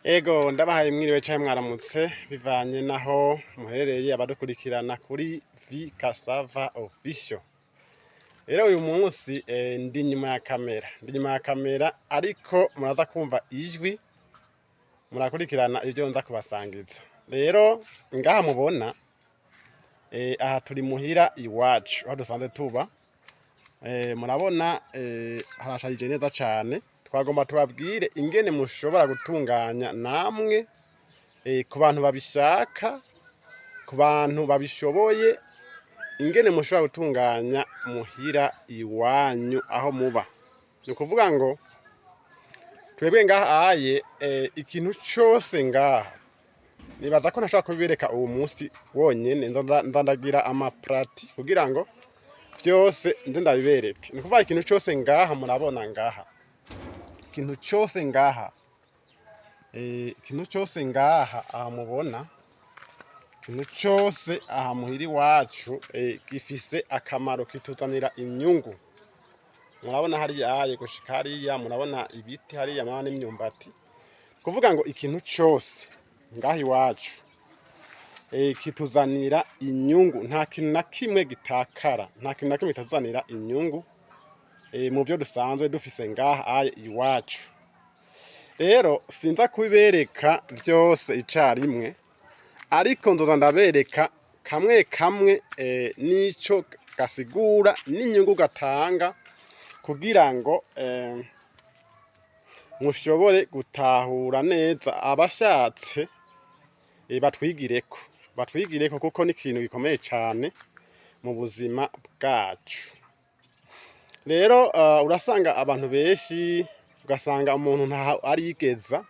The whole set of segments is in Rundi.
Ego, ndabahaye mwiriwe canke mwaramutse, bivanye naho muherereye, abadukurikirana kuri Vikasava Official. Rero uyu munsi ndi nyuma ya kamera, ndi nyuma ya kamera, ariko muraza kumva ijwi, murakurikirana ivyo nza kubasangiza. Rero ngaha mubona, aha turi muhira iwacu aho dusanzwe tuba. Murabona harashajije neza cane. Twagomba tubabwire ingene mushobora gutunganya namwe, ku bantu babishaka, ku bantu babishoboye, ingene mushobora gutunganya muhira iwanyu aho muba. Ni ukuvuga ngo twebwe ngaha aye, ikintu cose ngaha, nibaza ko ntashobora kubibereka uwu munsi wonyene, nza ndagira ama parties kugira ngo vyose nze ndabibereke. Ni ukuvuga ikintu cose ngaha murabona ngaha, ikintu cose ngaha, ikintu cose ngaha aha mubona, ikintu cose aha muhira iwacu gifise akamaro, kituzanira inyungu. Murabona hariya aye gushika hariya, murabona ibiti hariya, murabona n'imyumbati. Kuvuga ngo ikintu cose ngaha iwacu kituzanira inyungu, nta kintu na kimwe gitakara, nta kintu na kimwe kituzanira inyungu mu vyo dusanzwe dufise ngaha aye iwacu. Rero sinza kubibereka vyose icarimwe, ariko nzoza ndabereka kamwe kamwe, n'ico gasigura n'inyungu gatanga, kugira ngo mushobore gutahura neza. Abashatse batwigireko, batwigireko, kuko ni ikintu gikomeye cane mu buzima bwacu. Rero urasanga abantu benshi, ugasanga umuntu ntaho arigeza,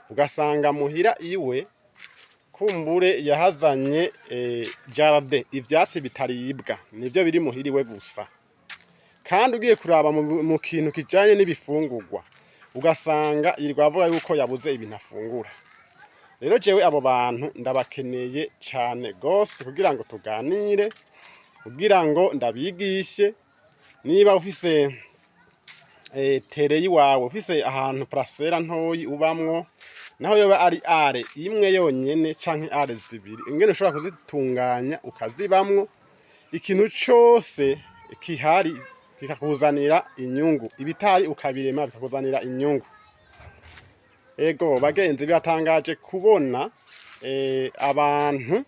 ugasanga muhira iwe kumbure yahazanye jardin, ivyatsi bitaribwa nivyo biri muhira iwe gusa. Kandi ugiye kuraba mu kintu kijanye n'ibifungurwa, ugasanga yirirwa avuga yuko yabuze ibintu afungura. Rero jewe abo bantu ndabakeneye cane gose kugira ngo tuganire, kugira ngo ndabigishe. Niba ufise terrain yiwawe, ufise ahantu parcelle ntoyi ubamwo, naho yoba ari are imwe yonyene canke are 2, ingene ushobora kuzitunganya ukazibamwo, ikintu cose kihari kikakuzanira inyungu, ibitari ukabirema bikakuzanira inyungu. Ego bagenzi, biratangaje kubona abantu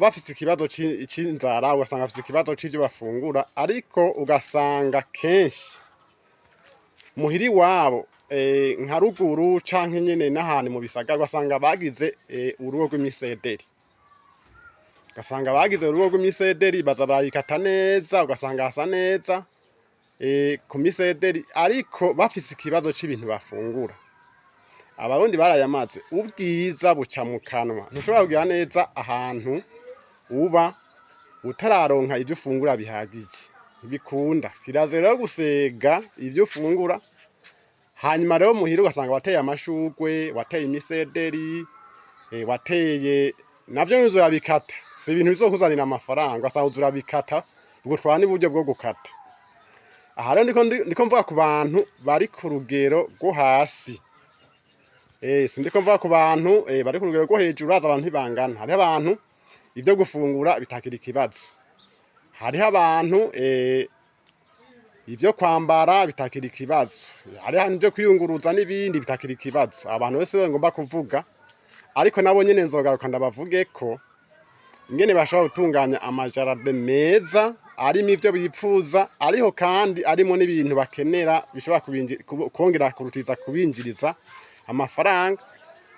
bafise ikibazo c'inzara, ugasanga bafise ikibazo c'ivyo bafungura, ariko ugasanga kenshi muhira iwabo, nka ruguru canke nyene n'ahantu mu bisagara, ugasanga bagize urugo rw'imisederi, ugasanga bagize urugo rw'imisederi, baza barayikata neza, ugasanga hasa neza ku misederi, ariko bafise ikibazo c'ibintu bafungura. Abarundi barayamaze, ubwiza buca mu kanwa. Ntushobora kugira neza ahantu uba utararonka ivyo ufungura bihagije, ntibikunda. Kirazira rero gusega ivyo ufungura. Hanyuma rero muhira ugasanga wateye amashurwe, wateye imisederi, wateye navyo uza urabikata, si ibintu bizokuzanira amafaranga, ugasanga uza urabikata, bigutwara n'uburyo bwo gukata. Aha rero ndiko mvuga ku bantu bari ku rugero rwo hasi, sindiko mvuga ku bantu bari ku rugero rwo hejuru. Urazi abantu ntibangana. Hariho abantu ivyo gufungura bitakiri ikibazo, hariho abantu ivyo kwambara bitakiri ikibazo, hariho ivyo kwiyunguruza n'ibindi bitakiri ikibazo. Abantu bose ngomba kuvuga, ariko nabo nyene nzogaruka ndabavuge ko ingene bashobora gutunganya ama jardin meza arimo ivyo bipfuza, ariho kandi arimo n'ibintu bakenera bishobora kongera kurutiza kubinjiriza amafaranga,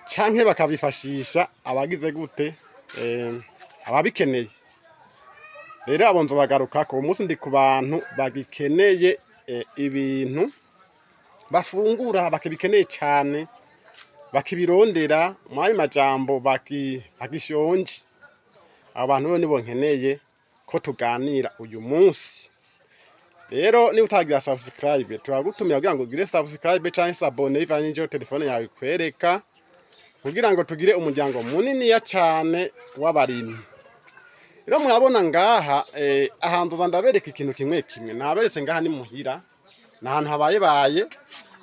canke bakabifashisha abagize gute, ababikeneye. Rero abo nzobagarukako. Uwo munsi ndi ku bantu bagikeneye ibintu bafungura, bakibikeneye cane, bakibirondera, mu ayo majambo bagishonje. Abo bantu rero nibo nkeneye ko tuganira uyu munsi. Rero niba utagira subscribe, turagutumira kugira ngo ugire subscribe canke s'abonner, bivanye n'ico telefone yawe ikwereka, kugira ngo tugire umuryango muniniya cane w'abarimyi. Rero murabona ngaha, aha nzoza ndabereka ikintu kimwe kimwe. Naberetse ngaha ni muhira, ni ahantu habayebaye.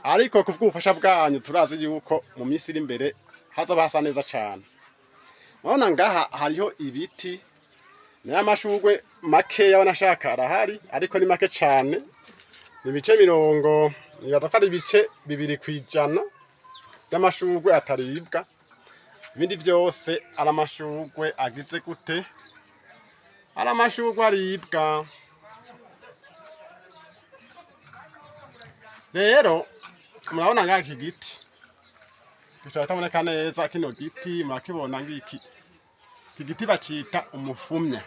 Ariko ku bw'ubufasha bwanyu turazi yuko mu minsi iri imbere hazoba hasa neza cane. Murabona ngaha hariho ibiti n'amashurwe makeya wanashaka arahari, ariko ni make cane. Ni ibice 40, nibaza ko ari ibice 2% vy'amashurwe ataribwa. Ibindi vyose ari amashurwe agize gute? Ari amashurwe aribwa. Rero murabona ngaha iki giti gishobora kutaboneka neza. Kino giti murakibona ngiki, iki giti bacita umufumya.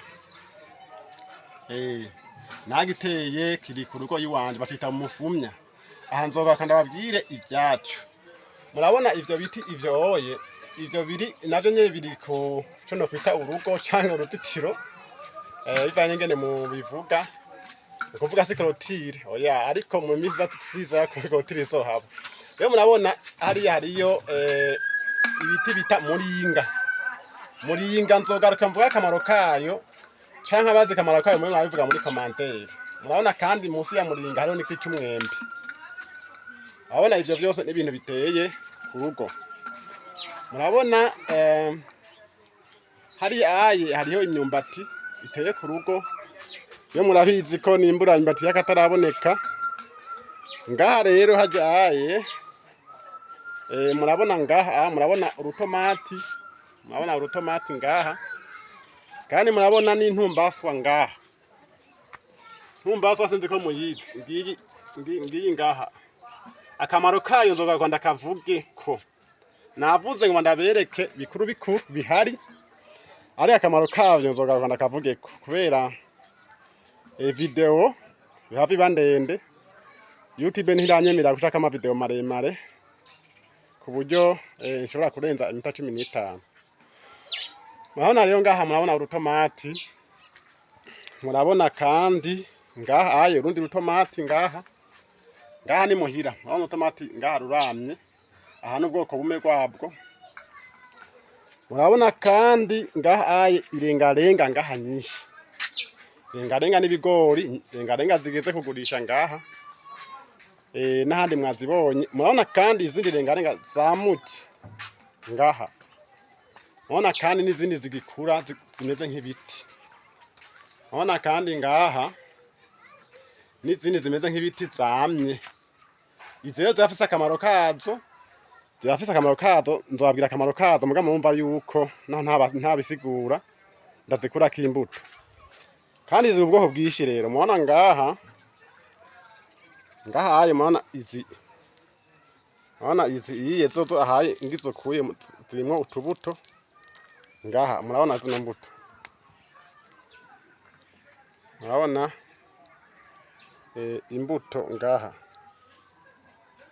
Nagiteye kiri ku rugo iwanje, bacita umufumya. Aha nzogaruka ndababwire ivyaco. Murabona ivyo biti ivyo oye, ivyo biri navyo nyene biri ku co nokwita urugo canke uruzitiro, bivanye ingene mubivuga. Ni ukuvuga si clôture, oya, ariko mu minsi iza twizera ko clôture izohaba. Rero murabona hariya hariyo ibiti bita muringa. Muringa nzogaruka mvuga akamaro kayo, canke abazi akamaro kayo mube murabivuga muri commentaire. Murabona kandi munsi ya muringa hariho n'igiti c'umwembe. Urabona ivyo vyose n'ibintu biteye ku rugo. Murabona hariya aye hariho imyumbati iteye ku rugo. Yo murabizi ko nimbura imyumbati y'akataraboneka. Ngaha rero harya aye, murabona ngaha, murabona urutomati, murabona urutomati ngaha, kandi murabona n'intumbaswa ngaha. Ntumbaswa sinzi ko muyizi, ngiyi ngiyi ngaha. Akamaro kayo nzogaruka ndakavuge ko navuze ngo ndabereke bikuru bikuru bihari, ari akamaro kavyo nzogaruka ndakavuge ko kubera video bihava iba ndende. YouTube ntiranyemera gushaka ama video maremare ku buryo nshobora kurenza iminota 15. Murabona rero ngaha murabona urutomati, murabona kandi ngaha aye urundi rutomati ngaha. Ngaha ni muhira, murabona urutomati ngaha ruramye, aha n'ubwoko bume bwabwo. Murabona kandi ngaha aye irengarenga ngaha nyinshi, irengarenga n'ibigori, irengarenga zigeze kugurisha ngaha, n'ahandi mwazibonye. Murabona kandi izindi rengarenga zamuje ngaha. Murabona kandi n'izindi zigikura zimeze nk'ibiti. Murabona kandi ngaha n'izindi zimeze nk'ibiti zamye. Izi rero zirafise akamaro kazo, zirafise akamaro kazo, nzobabwira akamaro kazo, muga murumva yuko naho ntabisigura ndazikurako imbuto. Kandi ziri ubwoko bwinshi rero. Murabona ngaha, ngaha aye murabona izi, murabona izi iyiye zozo ahaye ngizokuye zirimwo utubuto ngaha. Murabona zino mbuto, murabona imbuto ngaha,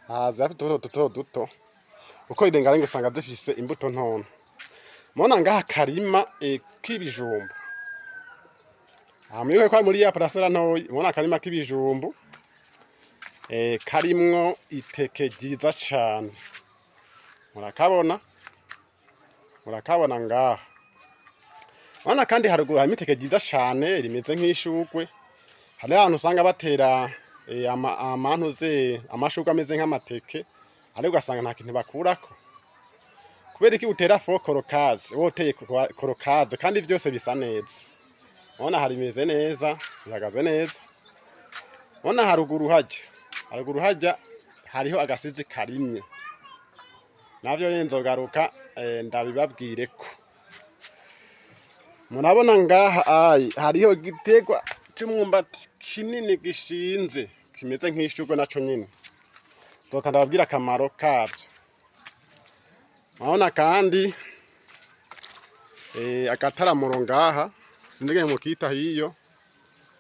aha zirafite utubuto duto duto, uko irengarenga usanga zifise imbuto ntonto. Murabona ngaha akarima k'ibijumbu. Aha mwibuke ko ari muri ya parasera ntoyi. Murabona akarima k'ibijumbu karimwo iteke ryiza cane, murakabona, murakabona ngaha. Urabona kandi haruguru harimo iteke ryiza cane rimeze nk'ishurwe. Hariho ahantu usanga batera amantuze amashurwe ameze nk'amateke, ariko ugasanga nta kintu bakurako. Kubera iki utera faux colocasia? Wowe uteye colocasia kandi vyose bisa neza. Urabona hari bimeze neza, bihagaze neza. Urabona haruguru harya, haruguru harya hariho agasizi karimye, navyo nyene nzogaruka ndabibabwireko. Murabona ngaha ayi hariho igiterwa c'umwumbati kinini gishinze kimeze nk'ishurwe, naco nyene nzoka ndababwira akamaro kavyo. Murabona kandi agataramuro ngaha, sinzi ingene mukita hiyo.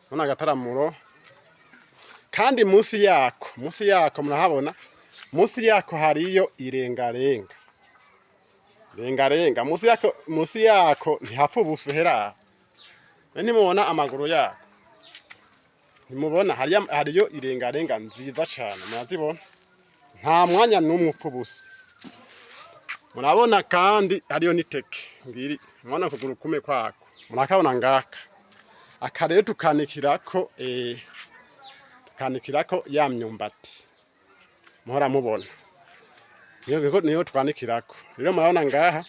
Murabona agataramuro kandi munsi yako, munsi yako murahabona, munsi yako hariyo irengarenga, rengarenga munsi yako, munsi yako ntihapfa ubusa hera. Ntimubona amaguru yako? Ntimubona hariyo irengarenga nziza cane, murazibona, nta mwanya n'umwe upfa ubusa. Murabona kandi hariyo n'iteke ngiri, murabona ukuguru kumwe kwako, murakabona ngaka. Aka rero tukanikirako ya myumbati. Muhora mubona niyo twanikirako. Rero murabona ngaha,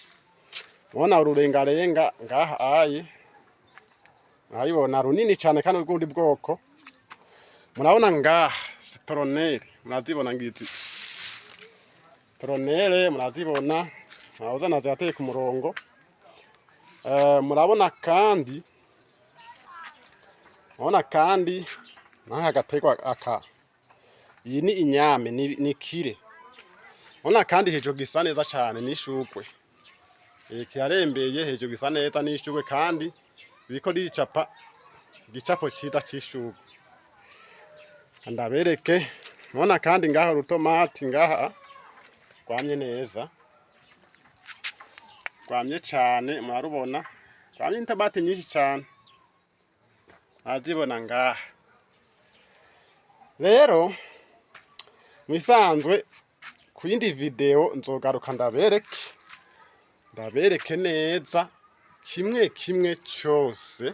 murabona ururengarenga ngaha aye, murabibona, runini cane kandi rw'ubundi bwoko. Murabona ngaha citronnelle, murazibona ngizi citronnelle, murazibona, murabona zirateye ku murongo. Murabona kandi n'aka gaterwa aka, iyi ni inyame, ni kire. Murabona kandi hejuru gisa neza cane n'ishurwe. Kirarembeye hejuru, gisa neza n'ishurwe, kandi biriko riricapa igicapo ciza c'ishurwe. Ndabereke, murabona kandi ngaha urutomati ngaha rwamye neza, rwamye cane, murarubona, rwamye itomati nyinshi cane, murazibona ngaha. Rero mubisanzwe ku yindi video nzogaruka ndabereke neza kimwe kimwe cose,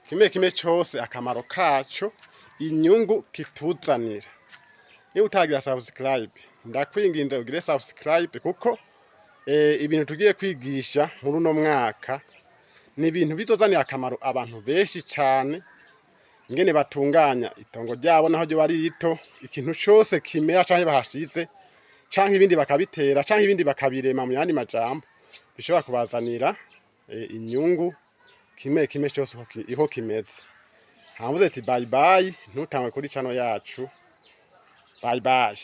kimwe kimwe cose, akamaro kaco, inyungu kituzanira. Niba utagira subscribe, ndakwinginze ugire subscribe, kuko ibintu tugiye kwigisha muri uno mwaka ni ibintu bizozanira akamaro abantu benshi cane, ingene batunganya itongo ryabo naho ryoba ari rito, ikintu cose kimera canke bahashize, canke ibindi bakabitera, canke ibindi bakabirema, mu yandi majambo bishobora kubazanira inyungu, kimwe kimwe cose uko kimeze. Hamvuze ati bye bye, ntutangwe kuri channel yacu. Bye bye.